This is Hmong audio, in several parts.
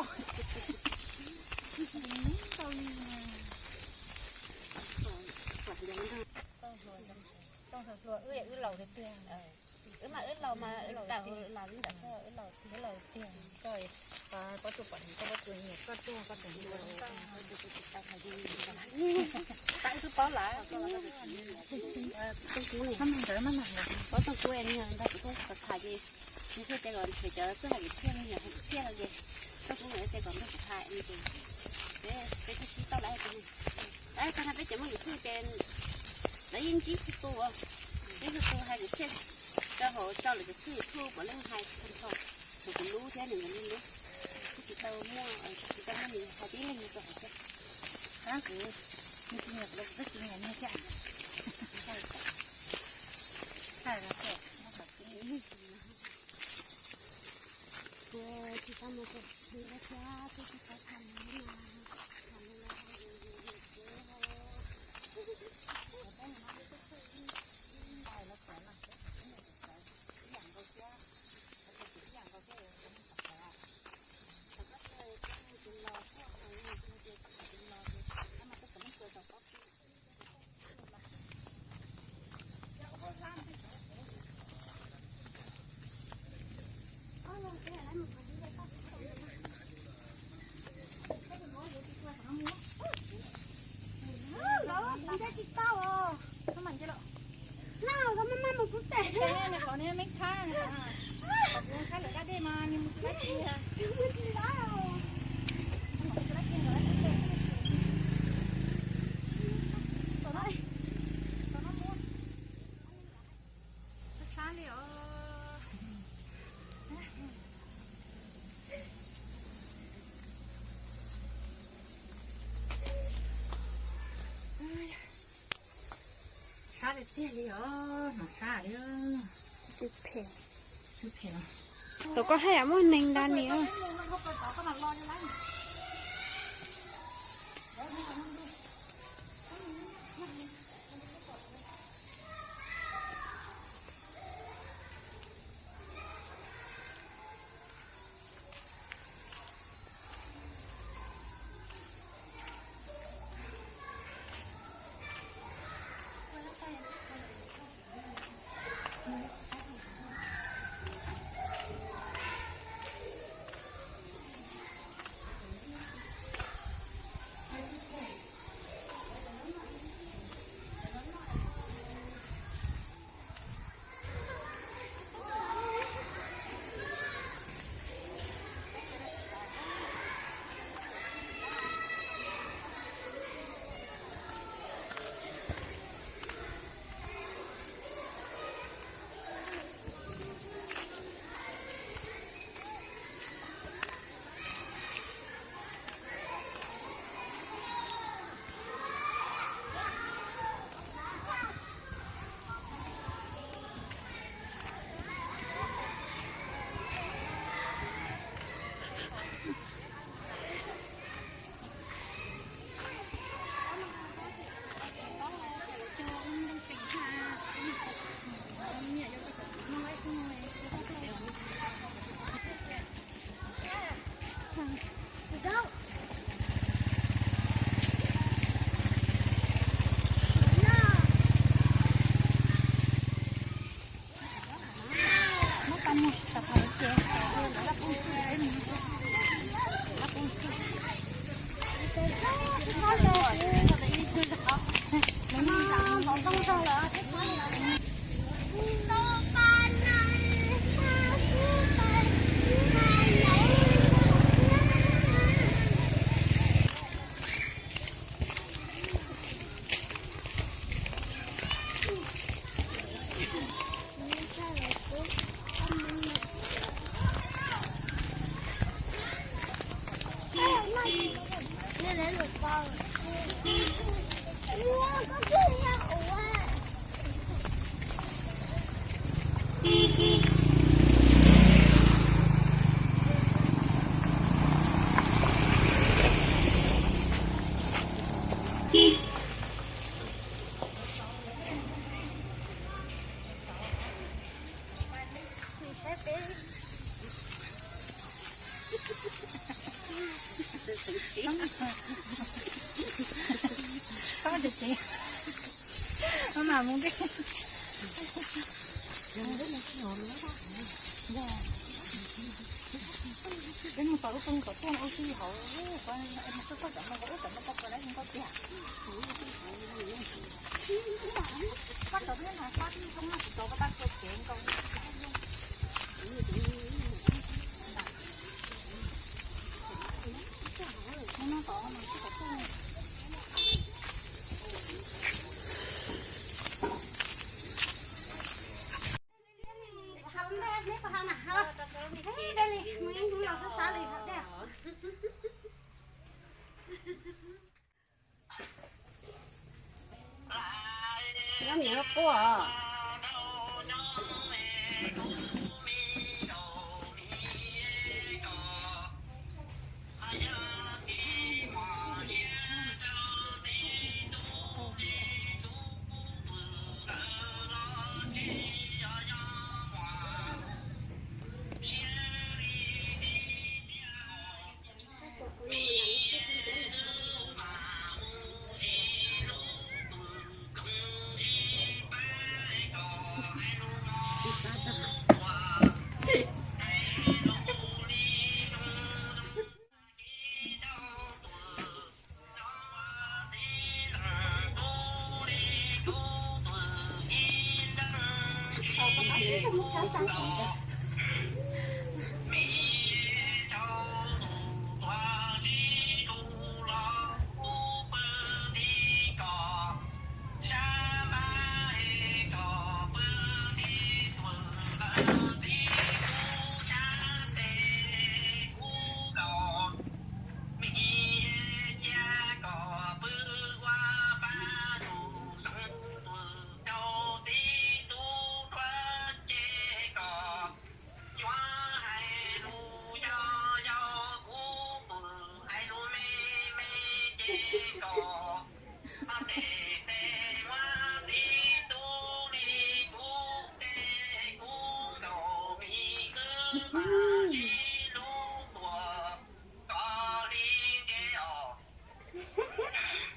Wb laus tiag tiag. Wb mas wb laus mas wb laus tiag, wb laus tiag, koj pob tsuas pom koj pob tsuas nyiam koj tuag koj tseem nyiam. Tab wb twb paub lawm. Pob Tooj Kub niag ntag kuv tuaj tham tham ces nws thiaj tias kom nrhiav cov txawj hais kwv txhiaj, nws nyiam hais kwv txhiaj ces Tooj Kub niam tias kom nrog kuv tham no ces peb, peb twb sib tau lawm ces, lawv tag no peb cov muaj YouTube ces lawv yeej ntsib txhua tus, ntsib txhua tus hais kwv txhiaj rau hauv tso lawv cov YouTube puav leej hais tag nrho, kuv lub thiab nws li lub, kuv tsis tau muaj, tsis tau muaj nws hais tib leeg rau hauv thiab. Tab kuv, nws tsis nyiam kuv los kuv twb tsis nyiam nws thiab. Sab tiag tiag li os, no sab li. Twb phem, twb phem. Tom koj haj yam muaj neeg ntag niam. Nyob mis lub quaj.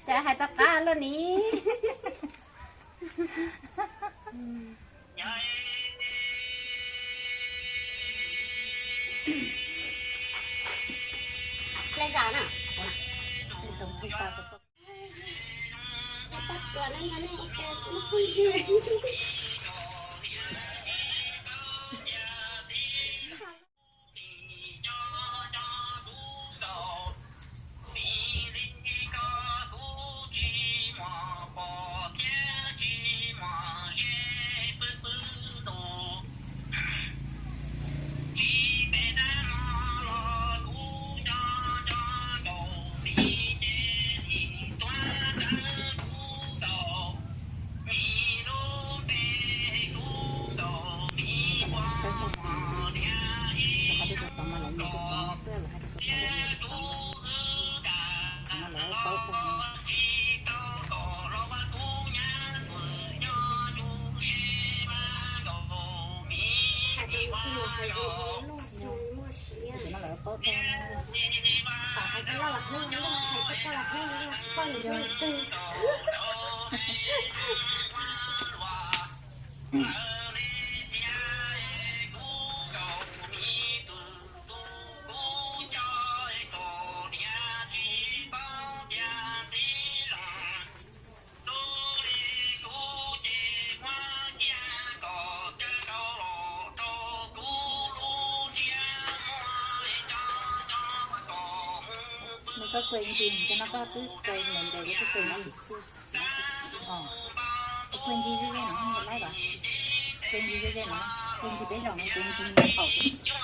Cas hais tau qab luaj ni. Nws koj kuj ncig, ncig no koj twb tau ntev ntev li koj tsev no. Koj kuj ncig ze ze no, laib los, kuj ncig ze ze no, kuj ncig peb zaug no, kuv ncig no qaum.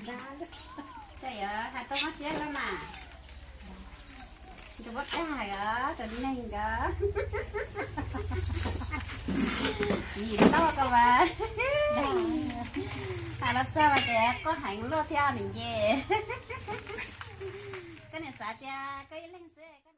Koj yuav hais tau mob siab lawm mas. Tus mob dag os, tus neeg os. Yim tauj ko mas. Hais los txog mas ces quaj heev luaj thiab niam ces. Koj niam xav tias koj ib leeg xwb.